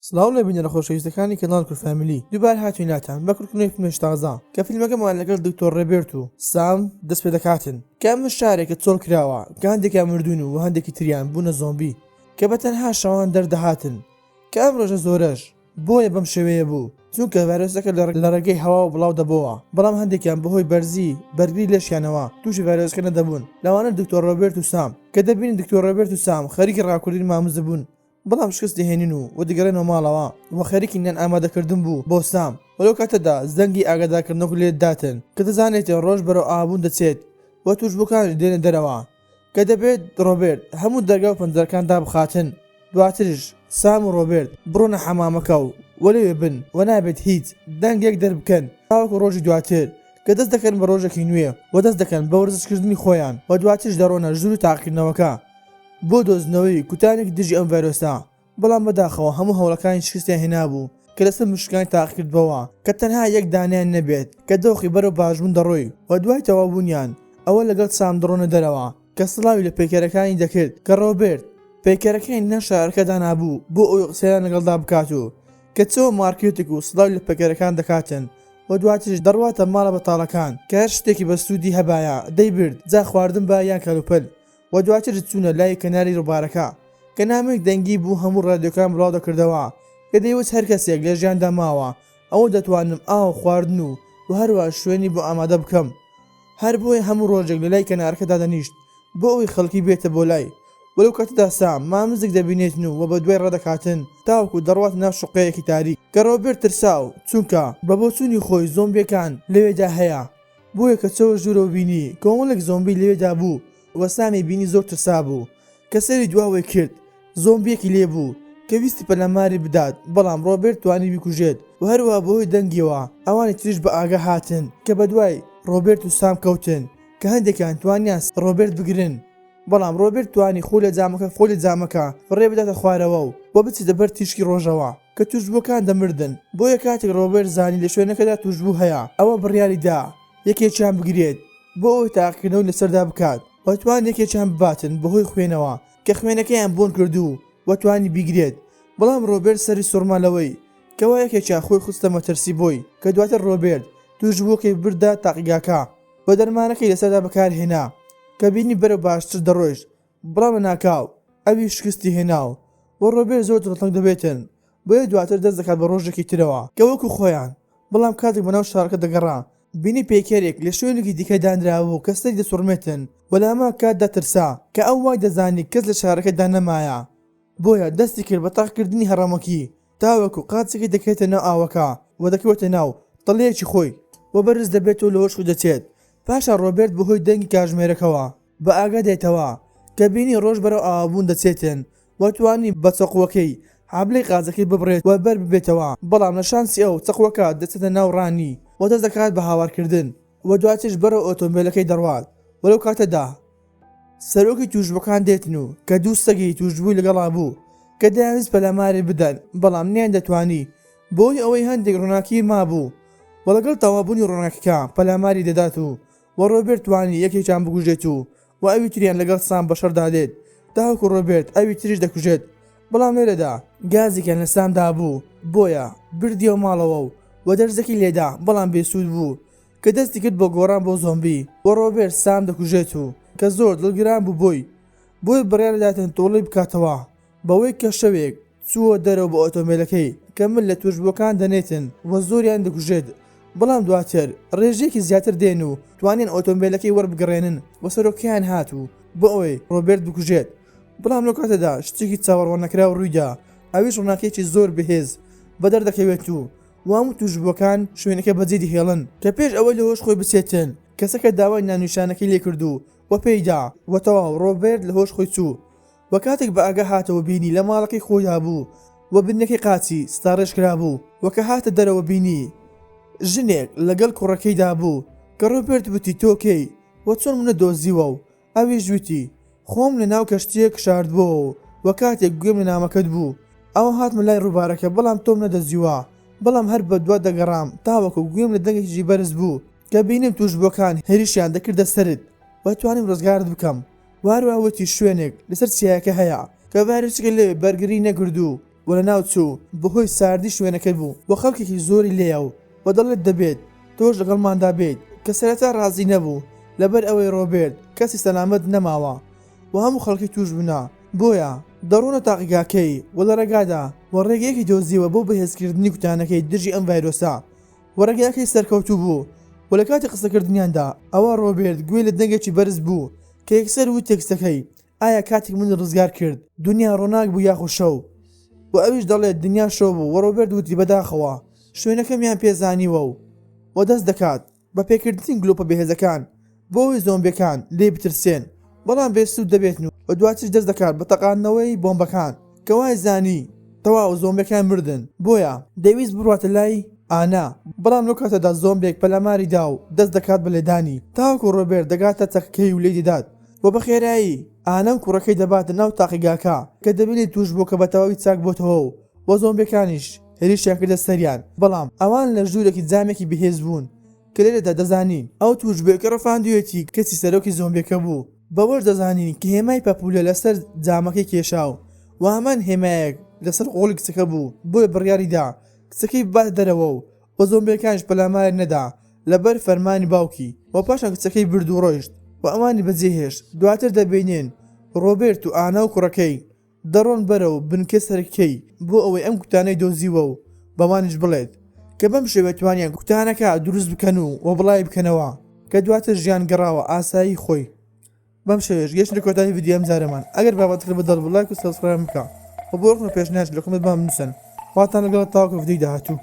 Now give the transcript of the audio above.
سڵاو لە بینەرە خۆشەویستەکانی کەناڵ کورد فامیلی، دووبارە هاتوین لاتان بە کورتکردنەوەی فیلمێکی تازە کە فیلمەکەمان لەگەڵ دکتۆر ڕێبێرت و سام دەست پێ دەکاتن کە ئەمە شارێکە چۆڵ کراوە کە هەندێکیان مردوون و هەندێکی تریان بوونە زۆمبی کە بە تەنها شەوان دەردەهاتن کە ئەم ڕێژە زۆرەش بۆیە بەم شێوەیە بوو چونکە ڤایرۆسەکە لە ڕێگەی هەواوە بڵاو دەبۆوە بەڵام هەندێکیان بەهۆی بەرزی بەرگری لەشیانەوە تووشی ڤایرۆسەکە نەدەبوون لەوانە دکتۆر ڕۆبێرت و سام کە دەبینین دکتۆر ڕۆبێرت و سام خەریکی ڕاوکردنی مامز بوون بەڵام شکست دەهێنن و و دەگەڕێنەوە ماڵەوە و خەریکی نان ئامادەکردن بوو بۆ سام و لەو کاتەدا زەنگی ئاگادارکردنەوەکە لێ دەداتن کە دەزانێت ڕۆژ بەرەو ئاوابوون دەچێت و تووشبووەکانیش دێنە دەرەوە کە دەبێت ڕۆبێرت هەموو دەرگا و پەنجەرەکان دابخاتن دواتریش سام و ڕۆبێرت بڕۆنە حەمامەکە و و لەوێ بن و نابێت هیچ دەنگێک دەربکەن تاوەکو ڕۆژی دواتر کە دەست دەکەن بە ڕۆژێکی نوێ و دەست دەکەن بە وەرزشکردنی خۆیان و دواتریش دەڕۆنە ژووری تاقیکردنەوەکە بۆ دۆزینەوەی کوتانێک دژی ئەم ڤایرۆسە، بەڵام بەداخەوە هەموو هەوڵەکانی شکستیان هێنابوو کە لەسەر مشکەکانی تاقیکردبەوە کە تەنها یەک دانەیان نەبێت کە دۆخی بەرەو باشبوون دەڕۆی و دوای تەواوبوونیان ئەوە لەگەڵ سام دەڕۆنە دەرەوە کە سڵاوی لە پەیکەرەکانی دەکرد کە ڕۆبێرت پەیکەرەکانی لەناو شارەکە دانابوو بۆ ئەوەی قسەیان لەگەڵدا بکات و کە چۆوە مارکێتێک و سڵاوی لە پەیکەرەکان دەکاتن و دواتریش دەڕواتە ماڵە بەتاڵەکان کە هەر شتێکی بەسوودی هەبایە دەیبرد جا خواردن با یان کەلوپەل و دواتر چوونە لای کەناری ڕووبارەکە کە نامەیەک دەنگی بوو هەموو ڕادیۆکان بڵاو دەکردەوە کە دەیوت هەر کەسێک لە ژیاندا ماوە ئەوە دەتوانم ئاو خواردن و و هەروەها شوێنی بۆ ئامادە بکەم هەر بۆیە هەموو ڕۆژێک لە لای کەنارەکە دادەنیشت بۆ ئەوەی خەڵکی بێتە بۆ لای و لەو کاتەدا سام مامزێک دەبینێتن و بە دوای ڕادەکاتن تاوەکو دەڕواتە ناو شوقەیەکی تاریک کە ڕۆبێرت ترساو چونکە بە بۆچوونی خۆی زۆمبیەکان لەوێدا هەیە بۆیە کە چۆوە ژوورەوە بینی کۆمەڵێک زۆمبی لەوێدا بوو و سامی بینی زۆر ترسابوو کە سەیری دواوەی کرد زۆمبیەکی لێ بوو کە ویستی پەلاماری بدات بەڵام ڕۆبێرت توانی بیکوژێت و هەروەها بەهۆی دەنگیەوە ئەوانی تریش بە ئاگا هاتن کە بەدوای ڕۆبێرت و سام کەوتن کە هەندێکیان توانیان ڕۆبێرت بگرن بەڵام ڕۆبێرت توانی خۆی لە جامەکە خۆی لە جامەکە فڕێ بداتە خوارەوە و و بچێتە بەر تیشکی ڕۆژەوە کە توشبووەکان دەمردن بۆیە کاتێک ڕۆبێرت زانی لە شوێنەکەدا توشبوو هەیە ئەوە بڕیاری دا یەکێکیان بگرێت بۆ ئەوەی تاقیکردنەوەی لەسەردا بکات و توانی یەکێکیان بباتن بەهۆی خوێنەوە کە خوێنەکەیان بۆن کردو و توانی بیگرێت بەڵام ڕۆبێرت سەری سوڕما لەوەی کەوا یەکێکیان خۆی خستە مەترسی بۆی کە دواتر ڕۆبێرت توشبووەکەی بردە تاقیگاکە و دەرمانەکەی لەسەردا بەکارهێنا کە بینی بەرەو باشتر دەڕۆیشت بەڵام لەناکاو ئەویش شکستی هێنا و ڕۆبێرت زۆر دڵتەنگ دەبێتن بۆیە دواتر دەست دەکات بە ڕۆژێکی ترەوە کە وەکو خۆیان بەڵام کاتێک بەناو شارەکە دەگەڕا بینی پەیکەرێک لە شوێنێکی دیکە دانرابوو کە سەری دەسوڕمێتن و لە هەمان کاتدا ترسا کە ئەو وای دەزانی کەس لە شارەکەدا نەمایە بۆیە دەستی کرد بە تەقکردنی هەڕەمەکی تاوەکو قاچێکی دەکەوێتە ناو ئاوەکە و دەکەوێتە ناو تەڵەیەکی خۆی و بەرز دەبێتەوە لەوەش دەچێت پاشان ڕۆبێرت بەهۆی دەنگی کاژمێرەکەوە بە ئاگا دێتەوە کە بینی ڕۆژ بەرەو ئاوابوون دەچێتن و توانی بە چەقووەکەی حەبلی قاچەکەی ببڕێت و بەر ببێتەوە بەڵام لە شانسی ئەو چەقووەکە دەچێتە ناو ڕانی و دەست دەکات بە هاوارکردن و دواتریش بەرەو ئۆتۆمبێلەکەی دەڕوات و لەو کاتەدا سەرۆکی تووشبووەکان دێتن و کە دوو سەگی تووشبووی لەگەڵا بوو کە دەیانویست پەلاماری بدەن بەڵام نەیاندەتوانی بەهۆی ئەوەی هەندێک ڕووناکی مابوو و لەگەڵ تەواوبوونی ڕووناکیەکە پەلاماری دەدات و و ڕۆبێرت توانی یەکێکیان بکوژێت و و ئەوی تریان لەگەڵ سام بەشەڕدا دێت تاوەکو ڕۆبێرت ئەوی تریش دەکوژێت بەڵام لێرەدا گازێکیان لە سام دابوو بۆیە بردیەوە ماڵەوە و و دەرزەکی لێدا بەڵام بێسوود بوو کە دەستی کرد بە گۆڕان بۆ زۆمبی و ڕۆبێرت سام دەکوژێت و کە زۆر دڵگران بوو بۆی بۆیە بڕیار دەداتن تۆڵەی بکاتەوە بەوەی کە شەوێک چووە دەرەوە بە ئۆتۆمبێلەکەی کە مل لە تووشبووەکان دەنێتن و زۆریان دەکوژێت، بەڵام دواتر ڕێژەیەکی زیاتر دێن و توانیان ئۆتۆمبێلەکەی وەربگەڕێنن و سەرۆکەکەیان هات و بۆ ئەوەی ڕۆبێرت بکوژێت، بەڵام لەو کاتەدا شتێکی چاوەڕواننەکراو ڕوویدا ئەویش ڕووناکییەکی زۆر بەهێز بەدەر دەکەوێت و هەموو تووشبووەکان شوێنەکە بەجێ دەهێڵن کە پێش ئەوەی لە هۆش خۆی بچێتن کەسەکە داوای ناونیشانەکەی لێکرد و و پێیدا و تەواو ڕۆبێرت لە هۆش خۆی چوو. وە کاتێک بە ئاگا هاتەوە بینی لە ماڵەکەی خۆیدا بوو و بنەکەی قاچی ستاڕێژ کرابوو وە کە هاتە دەرەوە بینی ژنێک لەگەڵ کوڕەکەیدا بوو کە ڕۆبێرت وتی تۆ کێی وە چۆن منت دۆزیوە و ئەویش وتی خۆم لە ناو کەشتیەک شاردبۆوە وە کاتێک گوێم لە نامەکەت بوو ئەوە هاتمە لای ڕووبارەکە بەڵام تۆم نەدەزیوە بەڵام هەر بەدوات دەگەڕام تاوەکو گوێم لە دەنگێکی بەرز بوو کە بینیم توشبووەکان هێرشیان دەکردە سەرت وە توانیم ڕزگارت بکەم وە هەروەها وتی شوێنێک لەسەر چیایەکە هەیە کە ڤایرۆسەکە لەوێ بەرگری نەکرد و. و لەناو چوو بەهۆی ساردی شوێنەکە بوو و خەڵکێکی زۆری لێیە و و دەڵێت دەبێت تۆش لەگەڵماندا بێیت کە سەرەتا ڕازی نەبوو لەبەر ئەوەی ڕۆبێرت کەسی سەلامەت نەماوە و هەموو خەڵکی توش بوونە بۆیە دەڕۆنە تاقیگاکەی و لە ڕێگادا و ڕێگەیەکی دۆزیەوە بۆ بەهێزکردنی کوتانەکەی دژی ئەم ڤایرۆسە و ڕێگاکەی سەرکەوتوو بوو و لە کاتی قسەکردنیاندا ئەوا ڕۆبێرت گوێی لە دەنگێکی بەرز بوو کە یەکسەر وتی کچەکەی ئایا کاتێک منت ڕزگار کرد دونیا ڕۆناک بوو یاخود شەو؟ و ئەویش دەڵێت دنیا شەو بوو و ڕۆبێرت وتی بەداخەوە شوێنەکەمیان پێ زانیوە و و دەست دەکات بە پێکردنی گلۆپە بەهێزەکان بۆ ئەوەی زۆمبیەکان لێی بترسێن بەڵام بێ سوود دەبێتن و دواتریش دەست دەکات بە تەقاندنەوەی بۆمبەکان کە وای زانی تەواو زۆمبیەکان مردن بۆیە دەیویست بڕواتە لای ئانا بەڵام لەو کاتەدا زۆمبێک پەلاماری دا و دەست دەکات بە لێدانی تاوەکو ڕۆبێرت دەگاتە چەکەکەی و لێی دەدات و بە خێرایی ئانا و کوڕەکەی دەباتە ناو تاقیگاکە کە دەبینێت تووشبووەکە بە تەواوی چاک بۆتەوە و و زۆمبیەکانیش هێرشیان کردە سەریان بەڵام ئەوان لە ژوورێکی جامێکی بەهێز بوون کە لێرەدا دەزانین ئەو تووشبووەی کە ڕفاندوویەتی کەسی سەرۆکی زۆمبیەکە بوو بەوەش دەزانین کە هێمای پەپوولە لەسەر جامەکەی کێشا و هەمان هێمایەک لەسەر قۆڵی کچەکە بوو بۆیە بڕیاری دا کچەکەی بباتە دەرەوە و و زۆمبیەکانیش پەلاماری نەدا لەبەر فەرمانی باوکی و پاشان کچەکەی برد و ڕۆیشت و ئەوانی بەجێهێشت دواتر دەبینین ڕۆبێرت و ئانا و کوڕەکەی دەڕۆن بەرەو بنکەی سەرەکیی بۆ ئەوەی ئەم کوتانەی دۆزیوە و بەوانیش بڵێت کە بەم شێوەیە توانیان کوتانەکە دروست بکەن و و بڵاوی بکەنەوە کە دواتر ژیان گەڕاوە ئاسایی خۆی. بەم شێوەیەش گەیشتینە کۆتایی ڤیدیۆی ئەم جارەمان ئەگەر بابەتەکە بە دڵ بوو لایک و subscribe بکە و بۆ ڕەخنە و پێشنیاریش لە comment بۆمان بنووسن خواتان لەگەڵ تاوەکو ڤیدیۆی داهاتوو.